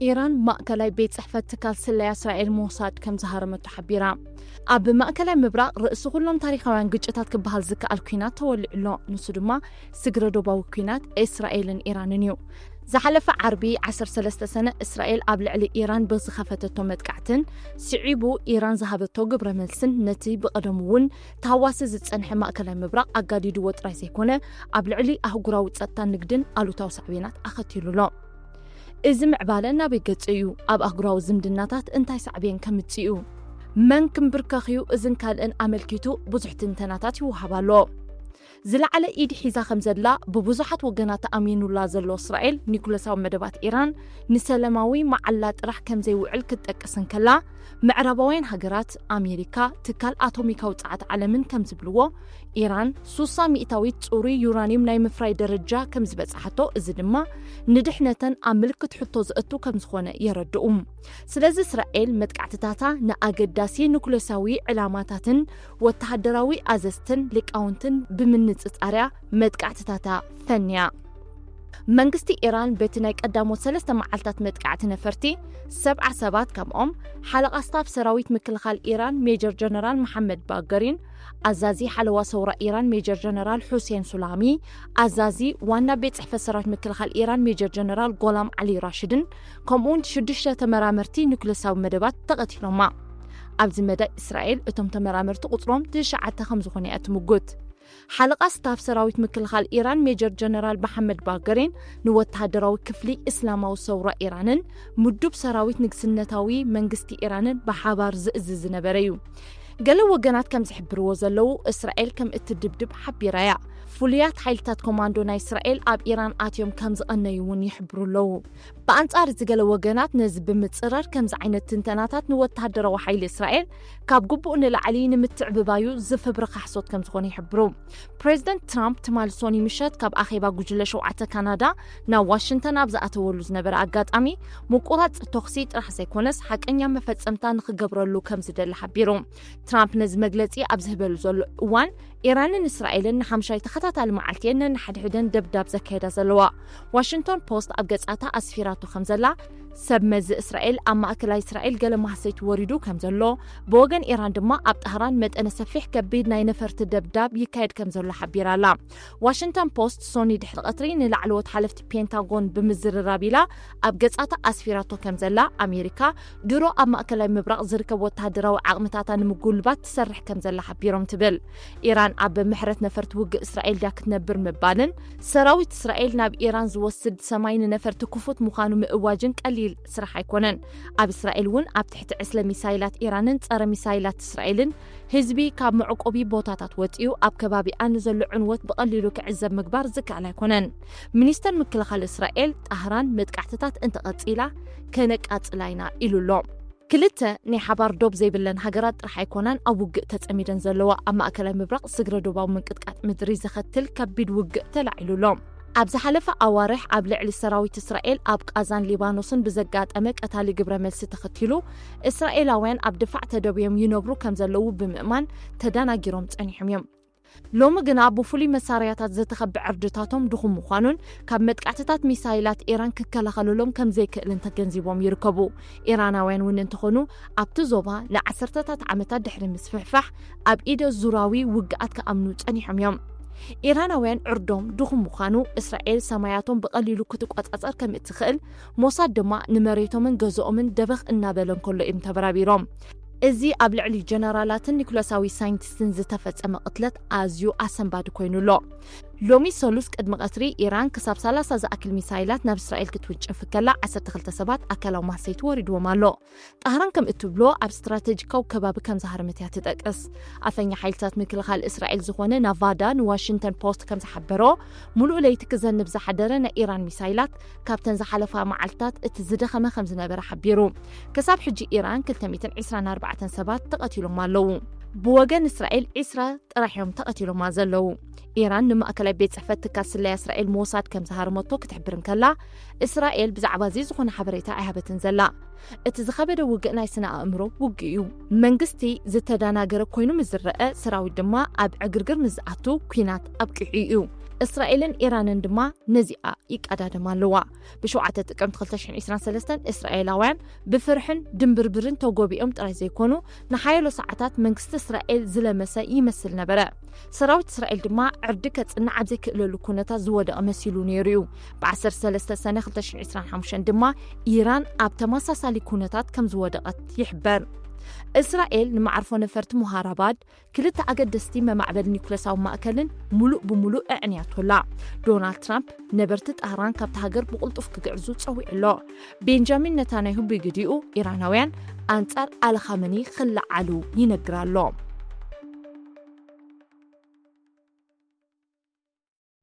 ኢራን ማእከላይ ቤት ጽሕፈት ትካል ስለያ እስራኤል ሞሳድ ከም ዝሃረመቶ ሓቢራ። ኣብ ማእከላይ ምብራቕ ርእሲ ኩሎም ታሪኻውያን ግጭታት ክበሃል ዝከኣል ኲናት ተወሊዑ ኣሎ። ንሱ ድማ ስግረ ዶባዊ ኲናት እስራኤልን ኢራንን እዩ። ዝሓለፈ ዓርቢ ዓሰርተ ሰለስተ ሰነ እስራኤል ኣብ ልዕሊ ኢራን ብዝኸፈተቶ መጥቃዕትን ስዒቡ ኢራን ዝሃበቶ ግብረ መልስን ነቲ ብቐደሙ እውን ተሃዋሲ ዝጸንሐ ማእከላይ ምብራቕ ኣጋዲድዎ ጥራይ ዘይኮነ ኣብ ልዕሊ ኣህጉራዊ ጸጥታን ንግድን ኣሉታዊ ሳዕቤናት ኣኸቲሉ ኣሎ። እዚ ምዕባለ ናበይ ገጽ እዩ? ኣብ ኣህጉራዊ ዝምድናታት እንታይ ሳዕቤን ከምጽእ እዩ? መን ክምብርከኽ እዩ? እዝን ካልእን ኣመልኪቱ ብዙሕ ትንተናታት ይወሃብ ኣሎ። ዝለዓለ ኢድ ሒዛ ከም ዘላ ብብዙሓት ወገናት ተኣሚኑላ ዘሎ እስራኤል ኒኩለሳዊ መደባት ኢራን ንሰላማዊ መዓላ ጥራሕ ከም ዘይውዕል ክትጠቅስ እንከላ፣ ምዕራባውያን ሃገራት፣ ኣሜሪካ፣ ትካል ኣቶሚካዊ ጸዓት ዓለምን ከም ዝብልዎ፣ ኢራን ሱሳ ሚእታዊት ጽሩይ ዩራኒየም ናይ ምፍራይ ደረጃ ከም ዝበጽሓቶ፣ እዚ ድማ ንድሕነተን ኣብ ምልክት ሕቶ ዘእቱ ከም ዝኾነ የረድኡ። ስለዚ እስራኤል መጥቃዕትታታ ንኣገዳሲ ኑክለሳዊ ዕላማታትን ወተሃደራዊ ኣዘዝትን ሊቃውንትን ብምንጽጻርያ መጥቃዕትታታ ፈንያ። መንግስቲ ኢራን በቲ ናይ ቀዳሞት ሰለስተ መዓልታት መጥቃዕቲ ነፈርቲ ሰብዓ ሰባት፣ ከምኦም ሓለቓ ስታፍ ሰራዊት ምክልኻል ኢራን ሜጀር ጀነራል መሓመድ ባገሪን፣ ኣዛዚ ሓለዋ ሰውራ ኢራን ሜጀር ጀነራል ሑሴን ሱላሚ፣ ኣዛዚ ዋና ቤት ጽሕፈት ሰራዊት ምክልኻል ኢራን ሜጀር ጀነራል ጎላም ዓሊ ራሽድን፣ ከምኡውን ሽዱሽተ ተመራመርቲ ኑክለሳዊ መደባት ተቐቲሎማ። ኣብዚ መዳይ እስራኤል እቶም ተመራመርቲ ቁጽሮም ትሽዓተ ከም ዝኾነ እያ ትምጉት። ሓለቓ ስታፍ ሰራዊት ምክልኻል ኢራን ሜጀር ጀነራል መሓመድ ባገሪን ንወተሃደራዊ ክፍሊ እስላማዊ ሰውራ ኢራንን ምዱብ ሰራዊት ንግስነታዊ መንግስቲ ኢራንን ብሓባር ዝእዝዝ ዝነበረ እዩ። ገለ ወገናት ከም ዝሕብርዎ ዘለዉ፣ እስራኤል ከም እትድብድብ ሓቢራ እያ። ፍሉያት ሓይልታት ኮማንዶ ናይ እስራኤል ኣብ ኢራን ኣትዮም ከም ዝቐነዩ እውን ይሕብሩ ኣለዉ። ብኣንጻር እዚ፣ ገለ ወገናት ነዚ ብምጽራር፣ ከምዚ ዓይነት ትንተናታት ንወተሃደራዊ ሓይሊ እስራኤል ካብ ግቡእ ንላዕሊ ንምትዕብባዩ ዝፍብረኸ ሓሶት ከም ዝኾነ ይሕብሩ። ፕሬዚደንት ትራምፕ ትማሊ ሶኒ ምሸት ካብ ኣኼባ ጉጅለ ሸውዓተ ካናዳ ናብ ዋሽንግተን ኣብ ዝኣተወሉ ዝነበረ ኣጋጣሚ፣ ምቁራጽ ተኹሲ ጥራሕ ዘይኮነስ ሓቀኛ መፈጸምታ ንኽገብረሉ ከም ዝደሊ ሓቢሩ። ትራምፕ ነዚ መግለጺ ኣብ ዝህበሉ ዘሎ እዋን፣ ኢራንን እስራኤልን ንሓምሻይ ተኸታታሊ መዓልቲ እየን ነንሓድሕደን ደብዳብ ዘካየዳ ዘለዋ። ዋሽንግቶን ፖስት ኣብ ገጻታ ኣስፊራቶ ከም ዘላ፣ ሰብ መዚ እስራኤል ኣብ ማእከላይ እስራኤል ገለ ማህሰይቲ ወሪዱ ከም ዘሎ፣ ብወገን ኢራን ድማ ኣብ ጣህራን መጠነ ሰፊሕ ከቢድ ናይ ነፈርቲ ደብዳብ ይካየድ ከም ዘሎ ሓቢራ ኣላ። ዋሽንግተን ፖስት ሶኒ ድሕሪ ቀትሪ ንላዕለዎት ሓለፍቲ ፔንታጎን ብምዝርራብ ኢላ ኣብ ገጻታ ኣስፊራቶ ከም ዘላ፣ ኣሜሪካ ድሮ ኣብ ማእከላይ ምብራቕ ዝርከብ ወተሃደራዊ ዓቕምታታ ንምጉልባት ትሰርሕ ከም ዘላ ሓቢሮም ትብል። ኢራን ኣብ ምሕረት ነፈርቲ ውግእ እስራኤል ድያ ክትነብር ምባልን ሰራዊት እስራኤል ናብ ኢራን ዝወስድ ሰማይ ንነፈርቲ ክፉት ምዃኑ ምእዋጅን ቀሊል ስራሕ ኣይኮነን። ኣብ እስራኤል እውን ኣብ ትሕቲ ዕስለ ሚሳይላት ኢራንን ጸረ ሚሳይላት እስራኤልን ህዝቢ ካብ መዕቆቢ ቦታታት ወጺኡ ኣብ ከባቢኣ ንዘሎ ዕንወት ብቐሊሉ ክዕዘብ ምግባር ዝከኣል ኣይኮነን። ሚኒስተር ምክልኻል እስራኤል፣ ጣህራን መጥቃዕትታት እንተቐጺላ ከነቃጽላ ኢና ኢሉ ኣሎ። ክልተ ናይ ሓባር ዶብ ዘይብለን ሃገራት ጥራሕ ኣይኮናን ኣብ ውግእ ተጸሚደን ዘለዋ። ኣብ ማእከላይ ምብራቕ ስግረ ዶባዊ ምንቅጥቃጥ ምድሪ ዘኸትል ከቢድ ውግእ ተላዒሉ ኣሎ። ኣብ ዝሓለፈ ኣዋርሕ ኣብ ልዕሊ ሰራዊት እስራኤል ኣብ ቃዛን ሊባኖስን ብዘጋጠመ ቀታሊ ግብረ መልሲ ተኸቲሉ፣ እስራኤላውያን ኣብ ድፋዕ ተደብዮም ይነብሩ ከም ዘለዉ ብምእማን ተደናጊሮም ጸኒሖም እዮም። ሎሚ ግና ብፍሉይ መሳርያታት ዝተኸበ ዕርድታቶም ድኹም ምዃኑን ካብ መጥቃዕትታት ሚሳይላት ኢራን ክከላኸለሎም ከም ዘይክእልን ተገንዚቦም ይርከቡ። ኢራናውያን እውን እንተኾኑ ኣብቲ ዞባ ንዓሰርተታት ዓመታት ድሕሪ ምስፍሕፋሕ ኣብ ኢደ ዙራዊ ውግኣት ክኣምኑ ጸኒሖም እዮም። ኢራናውያን ዕርዶም ድኹም ምዃኑ፣ እስራኤል ሰማያቶም ብቐሊሉ ክትቆጻጸር ከም እትኽእል፣ ሞሳድ ድማ ንመሬቶምን ገዝኦምን ደበኽ እናበለ እንከሎ እዮም ተበራቢሮም። እዚ ኣብ ልዕሊ ጀነራላትን ኒኩለሳዊ ሳይንቲስትን ዝተፈጸመ ቅትለት ኣዝዩ ኣሰንባዲ ኮይኑ ኣሎ። ሎሚ ሰሉስ ቅድሚ ቀትሪ ኢራን ክሳብ ሰላሳ ዝኣክል ሚሳይላት ናብ እስራኤል ክትውንጭፍ ከላ ዓሰርተ ክልተ ሰባት ኣካላዊ ማህሰይቲ ወሪድዎም ኣሎ። ጣህራን ከም እትብሎ ኣብ ስትራቴጂካዊ ከባቢ ከም ዝሃረመት እያ ትጠቅስ። ኣፈኛ ሓይልታት ምክልኻል እስራኤል ዝኾነ ናቫዳ ንዋሽንግተን ፖስት ከም ዝሓበሮ፣ ሙሉእ ለይቲ ክዘንብ ዝሓደረ ናይ ኢራን ሚሳይላት ካብተን ዝሓለፋ መዓልታት እቲ ዝደኸመ ከም ዝነበረ ሓቢሩ። ክሳብ ሕጂ ኢራን ክልተ ሚእትን ዕስራን ኣርባዕተን ሰባት ተቐቲሎም ኣለዉ። ብወገን እስራኤል ዕስራ ጥራሕ እዮም ተቐቲሎማ ዘለዉ። ኢራን ንማእከላይ ቤት ጽሕፈት ትካል ስለያ እስራኤል ሞሳድ ከም ዝሃረመቶ ክትሕብር እንከላ፣ እስራኤል ብዛዕባ እዚ ዝኾነ ሓበሬታ ኣይሃበትን ዘላ። እቲ ዝኸበደ ውግእ ናይ ስነ ኣእምሮ ውግእ እዩ። መንግስቲ ዝተደናገረ ኮይኑ ምስ ዝረአ፣ ሰራዊት ድማ ኣብ ዕግርግር ምስ ዝኣቱ፣ ኲናት ኣብቂዑ እዩ። እስራኤልን ኢራንን ድማ ነዚኣ ይቀዳደማ ኣለዋ። ብ7 ጥቅምቲ ክልተ ሽሕን ዕስራን ሰለስተን እስራኤላውያን ብፍርሕን ድንብርብርን ተጎቢኦም ጥራይ ዘይኮኑ፣ ንሓያሎ ሰዓታት መንግስቲ እስራኤል ዝለመሰ ይመስል ነበረ። ሰራዊት እስራኤል ድማ ዕርዲ ከጽንዕ ኣብ ዘይክእለሉ ኩነታት ዝወደቐ መሲሉ ነይሩ እዩ። ብ13 ሰነ ክልተ ሽሕን ዕስራን ሓሙሽተን ድማ ኢራን ኣብ ተመሳሳሊ ኩነታት ከም ዝወደቐት ይሕበር። እስራኤል ንመዓርፎ ነፈርቲ ሙሃራባድ፣ ክልተ ኣገደስቲ መማዕበሊ ኒኩለሳዊ ማእከልን ሙሉእ ብሙሉእ ኣዕንያቶላ። ዶናልድ ትራምፕ ነበርቲ ጣህራን ካብቲ ሃገር ብቕልጡፍ ክግዕዙ ጸዊዑ ኣሎ። ቤንጃሚን ነታንያሁ ብግዲኡ፣ ኢራናውያን ኣንጻር ኣልኻመኒ ክለዓሉ ይነግር ኣሎ።